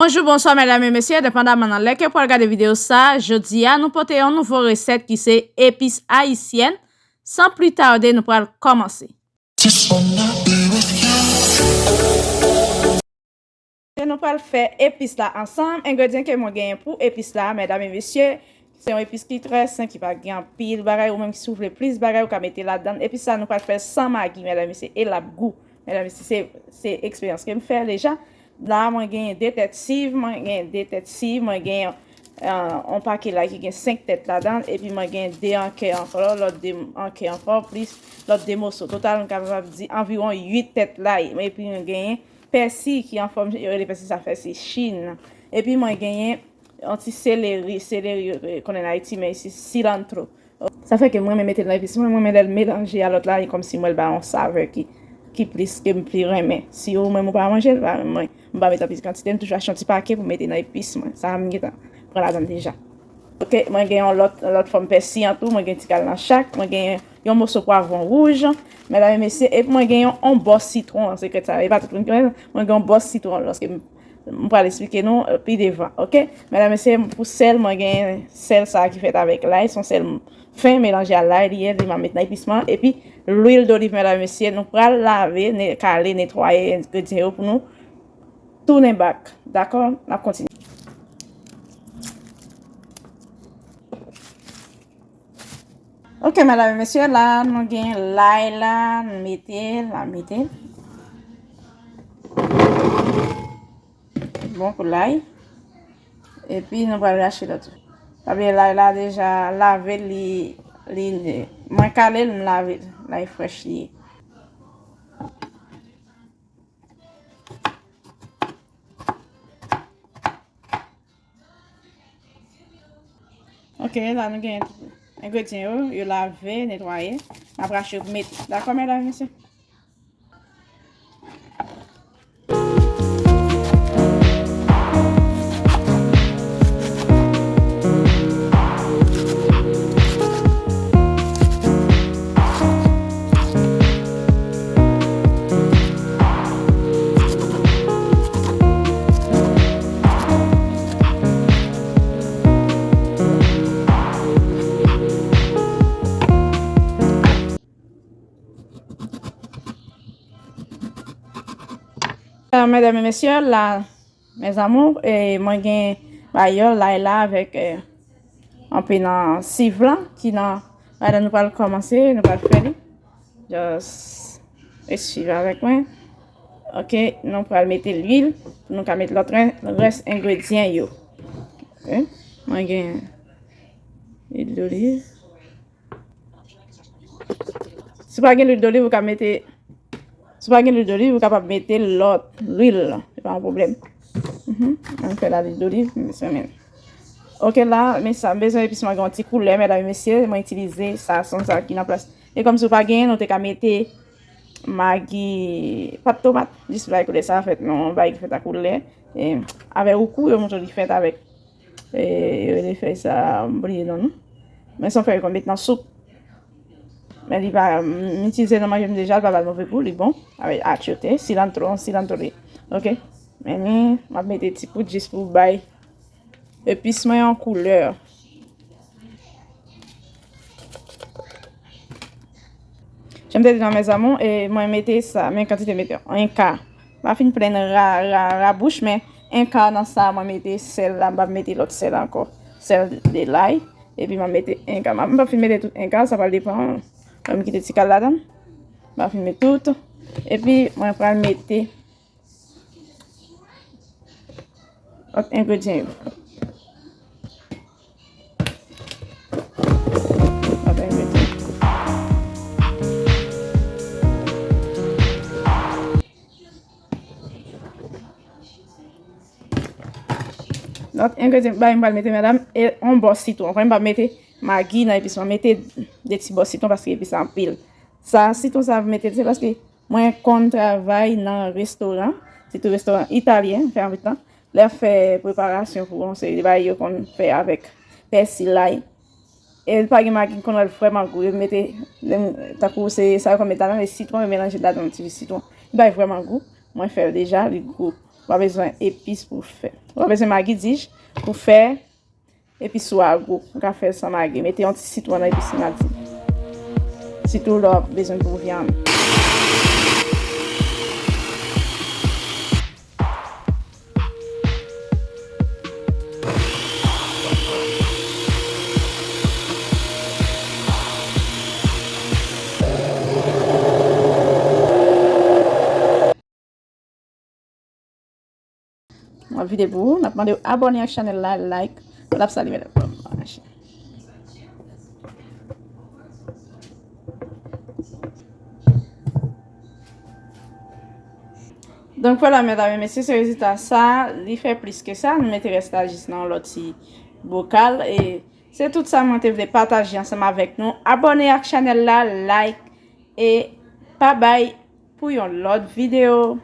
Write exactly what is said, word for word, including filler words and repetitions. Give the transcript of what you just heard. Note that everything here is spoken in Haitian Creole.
Bonjou, bonswa, medam e mesye, depandaman nan lè ke w pral gade videyo sa, jodi a, nou pote yon nouvo resèt ki se epis ayisyèn. San pli tade, nou pral kòmanse. E nou pral fè epis la ansanm. Engredyan ke mwen genyen pou epis la, medam e mesye, se yon epis ki trè senp, ki pa gen anpil bagay, ou menm si w vle plis bagay, ou ka mete ladan. Epis la, nou pral fè l san magi, medam e mesye, e l ap gou. Medam e mesye, se, se eksperyans ke m fè deja. La, mwen genyen de tèt siv, mwen genyen de tèt siv, mwen genyen, euh, yon pake lay ki gen senk tèt ladan, epi mwen genyen de an kè ankò, lòt de an kè ankò, plis lòt de moso. Total, m kapab di anviwon uit tèt lay. Epi mwen genyen pèsi ki an fòm, yo rele pèsi sa pèsi Chin. Epi mwen genyen yon ti seleri, seleri yo konnen Ayiti, men isi, cilantro. Sa fè ke m renmen mete l nan epis mwen, m renmen lè l melanje a lòt la, e kòmsi m wè l ba yon savè ki, ki plis, ke m pli renmen. Si ou menm ou pa manje l, pa mwen, m pa met anpil kantite, m toujou achte yon ti pake pou m mete nan epis mwen. Sa a m gentan pran ladan l deja. Ok, mwen gen yon lòt, lòt fòm pèsi an tou, mwen gen ti kal nan chak, mwen gen yon moso pwavwon wouj, medam e mesye, epi mwen gen yon, yon bò sitwon, sekrè sa, e pa tout moun ki konnen, mwen gen yon bò sitwon, lòske m, m pral eksplike nou, euh, pi devan, ok? Medam e mesye, pou sèl, mwen gen sèl sa ki fèt avèk lay, se yon sèl fen, melanje a lay li ye, li m ap met nan epis mwen, epi lwil doliv, medam e mesye, nou pral lave, ne-, kale, netwaye engredyan yo pou nou tounen bak. Dakò? N ap kontinye. Ok, medam e mesye, la, nou gen lay la, nou mete l, la, mete l. Bon pou lay. Epi, nou pral rache lòt. Pa bliye lay la deja lave, li, li, mwen kale l, m lave l. Lay frèch li ye. Ok, la nou gen engredyan yo, yo lave, netwaye. N ap rache yo pou mete. Dakò, medam e mesye? Euh, medam e mesye, la, mes amours, e mwen gen bayòl lay la avèk, euh, anpil nan siv lan ki nan, ladan nou pral kòmanse, nou pral fè li. Just ret swiv avèk mwen. Ok, nou pral mete lwil pou nou ka met lòt ren-, rès engredyan yo. Ok, mwen gen lwil doliv. Si w pa gen lwil doliv, ou ka mete, si w pa gen lwil doliv, ou kapab mete lòt lwil. Se pa yon pwoblèm. Mhm. Ann fè la lwil doliv, m bezwen men. Ok, la, men sa, m bezwen epis mwen gen yon ti koulè, medam e mesye, mwen itilize sa, son sa ki nan plas. E kòmsi w pa genyen, nou te ka mete magi, pat tomat, jis bay koulè sa fèt, non, bay ki fèt a koulè. E, avè woukou, yo montre li fèt avèk, e, yo rele fèy sa, m bliye non, non. Men se yon fèy yo konn met nan soup. Men li pa, m itilize nan manje m deja, li pa ba l move gou, li bon. Avèk atchote, cilantro, cilantro li. Ok. Men li, m ap mete ti poud jis pou bay epis mwen yon koulè. Jan m te di nou, mes amours, e mwen mete sa, men kantite mete yon ka. M pa fin plenn ra, ra, ra bouch, men yon ka nan sa, mwen mete sèl la, m pa mete lòt sèl ankò. Sèl de lay. Epi m ap mete yon ka. M pa fin mete tout yon ka, sa pral depann. Mwen m kite ti kal ladan. M pa fin mete tout. Epi mwen pral mete lòt engredyan yo. Lòt engredyan. Lòt engredyan bay m pral mete, medam, e yon bò sitwon. Mwen m pa mete magi nan epis mwen, mete de ti bò sitwon paske epis la anpil. Sa, sitwon sa mete, se paske mwen konn travay nan restoran, sitou restoran italyen, fè anpil tan. Lè y ap fè preparasyon pou yon seri de bagay, yo konn fè avèk pèsi, lay. E li pa gen magi, konn wè l vrèman gou. Yo mete, tankou se sa yo konn met ladan, e sitwon, yo melanje ladan, ti ji sitwon. Li bay vrèman gou. Mwen fè l deja, li gou. W ap bezwen epis pou fè. W ap bezwen magi dij pou fè epis ou a gou. Ou ka fè l san magi. Mete yon ti sitwon nan epis magi. Sitou lè w ap bezwen pou vyann. M ap vide l pou ou. N ap mande w abòne ak chanèl la, like. L ap sali medam. Donk, vwala, medam e mesye, se rezilta sa. Li fè plis ke sa. Nou mete rès la jis nan yon lòt ti bokal. E se tout sa mwen te vle pataje ansanm avèk nou. Abòne ak chanèl la, like, e pa bay pou yon lòt videyo.